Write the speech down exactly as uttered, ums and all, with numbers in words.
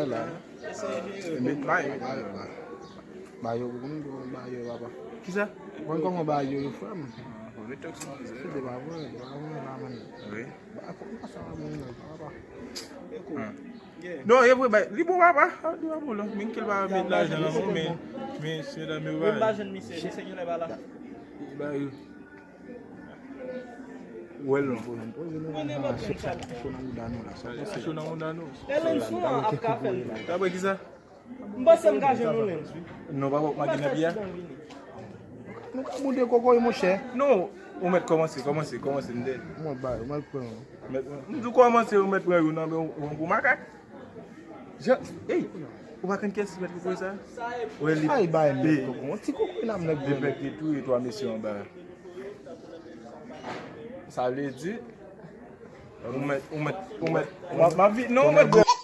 la. Met bay, bay, bay. Bay yo, pou konn ba yo, papa. Kisa? Konn kòman bay yo, yo, frè m. Se te pa vre, te pa vre, la, man. Wi. Ba, konn pa sa, la, man, papa. Non, e vre, bay. Li bon, papa. A, li pa bon, la. Men ke l pa met lajan nan men, men, men, se la, men, wi, m pa jwenn misye, misye gen lè pa la. Bay yo. Wè l non. Cho nan mouda nou la. Cho nan mouda nou. Elensou an ap ka fè l. Dapre kisa? M panse m ka jwenn yon Lensou. Non, pa wè magi nan pye a? Nou ka boude kokoye, monchè. Non, ou mèt kòmanse, kòmanse, kòmanse, m de. Mwen bay, mwen pran. Mèt, m di w kòmanse, ou mèt pran youn nan men w, ou pou makak. Jan, ey, ou pa konn kiyès mèt kokoye sa? Wè li. Ay, bay mèt kokoye. Yon ti kokoye nan nèg li pèk li touye twa mesye anba. Sa vle di, ou mèt, ou mèt, ou mèt, m ap, m ap vi-, non, ou mèt.